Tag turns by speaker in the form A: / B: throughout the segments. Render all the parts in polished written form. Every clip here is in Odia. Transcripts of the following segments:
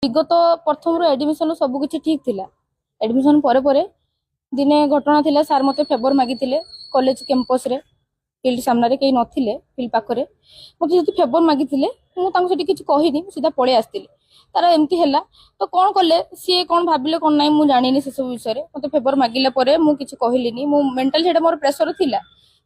A: ବିଗତ ପ୍ରଥମରୁ ଆଡମିସନ ସବୁ କିଛି ଠିକ୍ ଥିଲା। ଆଡମିସନ ପରେ ପରେ ଦିନେ ଘଟଣା ଥିଲା, ସାର୍ ମୋତେ ଫେଭର ମାଗିଥିଲେ କଲେଜ କ୍ୟାମ୍ପସରେ, ଫିଲ୍ଡ ସାମ୍ନାରେ କେହି ନଥିଲେ, ଫିଲ୍ଡ ପାଖରେ ମୋତେ ଯେହେତୁ ଫେଭର ମାଗିଥିଲେ, ମୁଁ ତାଙ୍କୁ ସେଠି କିଛି କହିନି, ମୁଁ ସିଧା ପଳେଇ ଆସିଥିଲି। ତାର ଏମିତି ହେଲା ତ କ'ଣ କଲେ, ସିଏ କ'ଣ ଭାବିଲେ କ'ଣ ନାହିଁ ମୁଁ ଜାଣିନି ସେସବୁ ବିଷୟରେ। ମୋତେ ଫେଭର ମାଗିଲା ପରେ ମୁଁ କିଛି କହିଲିନି, ମୁଁ ମେଣ୍ଟାଲି ସେଇଟା ମୋର ପ୍ରେସର ଥିଲା।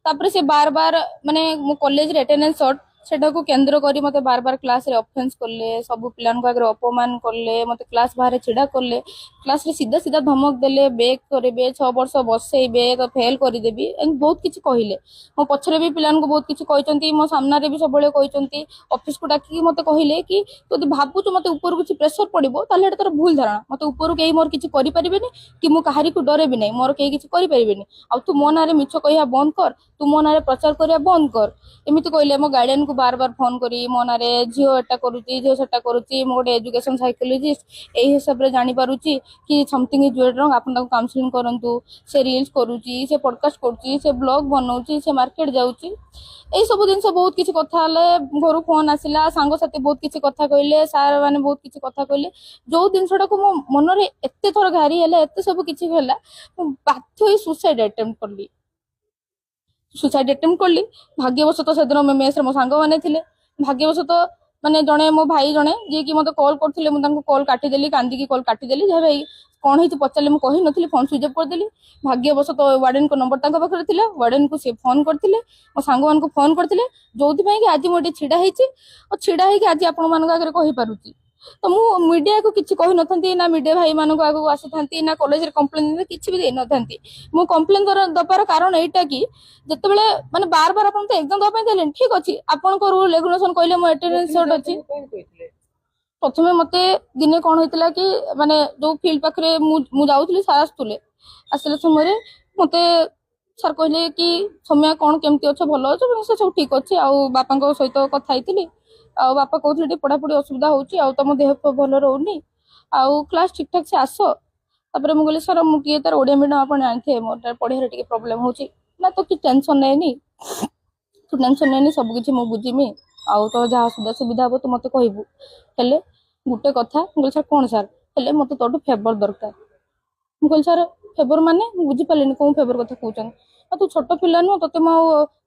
A: ତାପରେ ସେ ବାର ବାର ମାନେ ମୋ କଲେଜରେ ଆଟେଣ୍ଡାନ୍ସ ସର୍ଟ, ସେଟାକୁ କେନ୍ଦ୍ର କରି ମୋତେ ବାର ବାର କ୍ଲାସରେ ଅଫେନ୍ସ କଲେ, ସବୁ ପିଲାଙ୍କ ଆଗରେ ଅପମାନ କଲେ, ମୋତେ କ୍ଲାସ ବାହାରେ ଛିଡ଼ା କଲେ, କ୍ଲାସରେ ସିଧା ସିଧା ଧମକ ଦେଲେ, ବେକ୍ କରିବେ, 6 ବର୍ଷ ବସେଇବେ, ତ ଫେଲ୍ କରିଦେବି, ଏମିତି ବହୁତ କିଛି କହିଲେ। ମୋ ପଛରେ ବି ପିଲାଙ୍କୁ ବହୁତ କିଛି କହିଛନ୍ତି, ମୋ ସାମ୍ନାରେ ବି ସବୁବେଳେ କହିଛନ୍ତି। ଅଫିସକୁ ଡାକିକି ମୋତେ କହିଲେ କି ତୁ ଯଦି ଭାବୁଛୁ ମୋତେ ଉପରୁ କିଛି ପ୍ରେସର ପଡ଼ିବ, ତାହେଲେ ଏଇଟା ତୋର ଭୁଲ ଧାରଣା। ମୋତେ ଉପରୁ କେହି ମୋର କିଛି କରିପାରିବେନି କି ମୁଁ କାହାରିକୁ ଡରେବି ନାହିଁ, ମୋର କେହି କିଛି କରିପାରିବେନି। ଆଉ ତୁ ମୋ ନାଁରେ ମିଛ କହିବା ବନ୍ଦ କର, ତୁ ମୋ ନାଁରେ ପ୍ରଚାର କରିବା ବନ୍ଦ କର, ଏମିତି କହିଲେ। ମୋ ଗାର୍ଡିଆନକୁ ବାର ବାର ଫୋନ କରି ମୋ ନାଁରେ ଝିଅ ଏଟା କରୁଛି, ଝିଅ ସେଟା କରୁଛି, ମୁଁ ଗୋଟେ ଏଜୁକେସନ ସାଇକୋଲୋଜିଷ୍ଟ, ଏଇ ହିସାବରେ ଜାଣିପାରୁଛି କି ସମଥିଙ୍ଗ is ରଙ୍ଗ, ଆପଣ ତାକୁ କାଉନସିଲିଂ କରନ୍ତୁ। ସେ ରିଲ୍ସ କରୁଛି, ସେ ପଡକାଷ୍ଟ କରୁଛି, ସେ ବ୍ଲଗ ବନଉଛି, ସେ ମାର୍କେଟ ଯାଉଛି, ଏଇ ସବୁ ଜିନିଷ ବହୁତ କିଛି କଥା ହେଲେ। ଘରୁ ଫୋନ ଆସିଲା, ସାଙ୍ଗସାଥି ବହୁତ କିଛି କଥା କହିଲେ, ସାର୍ ମାନେ ବହୁତ କିଛି କଥା କହିଲେ। ଯୋଉ ଜିନିଷଟାକୁ ମୋ ମନରେ ଏତେ ଥର ଘାରି ହେଲା, ଏତେ ସବୁ କିଛି ହେଲା, ମୁଁ ବାଧ୍ୟ ହୋଇ ସୁସାଇଡ ଆଟେମ୍ପ୍ଟ କଲି। ସୁସାଇଡ ଆଟେମ୍ପ୍ଟ କଲି। ଭାଗ୍ୟବଶତଃ ସେଦିନ ମେସରେ ମୋ ସାଙ୍ଗମାନେ ଥିଲେ। ଭାଗ୍ୟବଶତଃ ମାନେ ଜଣେ ମୋ ଭାଇ ଜଣେ ଯିଏକି ମତେ କଲ୍ କରୁଥିଲେ, ମୁଁ ତାଙ୍କୁ କଲ୍ କାଟିଦେଲି, କାନ୍ଦିକି କଲ୍ କାଟିଦେଲି। ଯାହା ଭାଇ କଣ ହେଇଛି ପଚାରିଲେ, ମୁଁ କହିନଥିଲି, ଫୋନ ସୁଇଚ୍ ଅଫ୍ କରିଦେଲି। ଭାଗ୍ୟବଶତଃ ୱାର୍ଡେନଙ୍କ ନମ୍ବର ତାଙ୍କ ପାଖରେ ଥିଲା, ୱାର୍ଡେନକୁ ସେ ଫୋନ କରିଥିଲେ, ମୋ ସାଙ୍ଗମାନଙ୍କୁ ଫୋନ କରିଥିଲେ, ଯୋଉଥିପାଇଁ କି ଆଜି ମୁଁ ଏଠି ଛିଡା ହେଇଛି ଆଉ ଛିଡା ହେଇକି ଆଜି ଆପଣମାନଙ୍କ ଆଗରେ କହିପାରୁଛି। ତ ମୁଁ ମିଡିଆକୁ କିଛି କହିନଥାନ୍ତି ନା, ମିଡିଆ ଭାଇମାନଙ୍କ ଆଗକୁ ଆସିଥାନ୍ତି ନା, କଲେଜରେ କମ୍ପ୍ଲେନ କିଛି ବି ଦେଇନଥାନ୍ତି। ମୁଁ କମ୍ପ୍ଲେନ ଦବାର କାରଣ ଏଇଟା କି ଯେତେବେଳେ ମାନେ ବାର ବାର ଆପଣ ତ ଏକ୍ଜାମ ଦେବା ପାଇଁ ଦେଲେନି, ଠିକ ଅଛି, ଆପଣଙ୍କ ରୁଲ ରେଗୁଲେସନ କହିଲେ ମୋ ଆଟେଣ୍ଡାନ୍ସ ସର୍ଟ ଅଛି।
B: କଣ କହିଥିଲେ?
A: ପ୍ରଥମେ ମତେ ଦିନେ କଣ ହେଇଥିଲା କି ମାନେ ଯୋଉ ଫିଲ୍ଡ ପାଖରେ ମୁଁ ଯାଉଥିଲି, ସାର୍ ଆସୁଥିଲେ। ଆସିଲା ସମୟରେ ମତେ ସାର୍ କହିଲେ କି ସୌମ୍ୟା, କଣ କେମିତି ଅଛ, ଭଲ ଅଛ? ମୁଁ ସେ ସବୁ ଠିକ ଅଛି। ଆଉ ବାପାଙ୍କ ସହିତ କଥା ହେଇଥିଲି, ଆଉ ବାପା କହୁଥିଲେ ଟିକେ ପଢାପଢି ଅସୁବିଧା ହଉଛି, ଆଉ ତମ ଦେହ ଫେହ ଭଲ ରହୁନି, ଆଉ କ୍ଲାସ ଠିକ ଠାକ ସେ ଆସ। ତାପରେ ମୁଁ କହିଲି, ସାର୍, ମୁଁ ଟିକେ ତାର ଓଡିଆ ମିଡିୟମ ଆପଣ ଜାଣିଥିବେ, ମୋର ପଢିବାରେ ଟିକେ ପ୍ରୋବ୍ଲେମ ହଉଛି। ନା, ତୁ କିଛି ଟେନସନ ନେନି, ତୁ ଟେନସନ ନେନି, ସବୁ କିଛି ମୁଁ ବୁଝିମି, ଆଉ ତୋର ଯାହା ଅସୁବିଧା ସୁବିଧା ହବ ତୁ ମତେ କହିବୁ। ହେଲେ ଗୋଟେ କଥା। ମୁଁ କହିଲି, ସାର୍, କଣ ସାର୍? ହେଲେ ମତେ ତୋଠୁ ଫେଭର ଦରକାର। ମୁଁ କହିଲି, ସାର୍, ଫେଭର ମାନେ ମୁଁ ବୁଝିପାରିଲିନି, କୋଉ ଫେଭର କଥା କହୁଛନ୍ତି? ଆଉ ତୁ ଛୋଟ ପିଲା ନୁହଁ, ତତେ ମୁଁ ଆଉ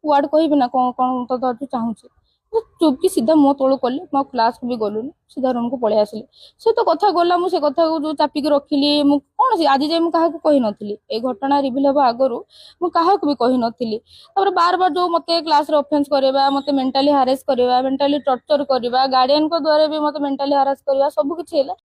A: ୱାର୍ଡ କହିବି ନା, କଣ କଣ ତୋ ଚାହୁଁଛି? ମୁଁ ଚୁପକି ସିଧା ମୁହଁ ତଳକୁ କଲି, ମୁଁ ଆଉ କ୍ଲାସକୁ ବି ଗଲୁନି, ସିଧା ରୁମକୁ ପଳେଇ ଆସିଲି। ସେ ତ କଥା ଗଲା, ମୁଁ ସେ କଥାକୁ ଯୋଉ ଚାପିକି ରଖିଲି, ମୁଁ କଣ ଆଜି ଯାଏ ମୁଁ କାହାକୁ କହିନଥିଲି। ଏଇ ଘଟଣା ରିଭିଲ ହବା ଆଗରୁ ମୁଁ କାହାକୁ ବି କହିନଥିଲି। ତାପରେ ବାର ବାର ଯୋଉ ମତେ କ୍ଲାସରେ ଅଫେନ୍ସ କରିବା, ମତେ ମେଣ୍ଟାଲି ହାରେସ୍ କରିବା, ମେଣ୍ଟାଲି ଟର୍ଚର କରିବା, ଗାର୍ଡିଆନଙ୍କ ଦ୍ୱାରା ବି ମତେ ମେଣ୍ଟାଲି ହାରାସ କରିବା, ସବୁ କିଛି ହେଲା।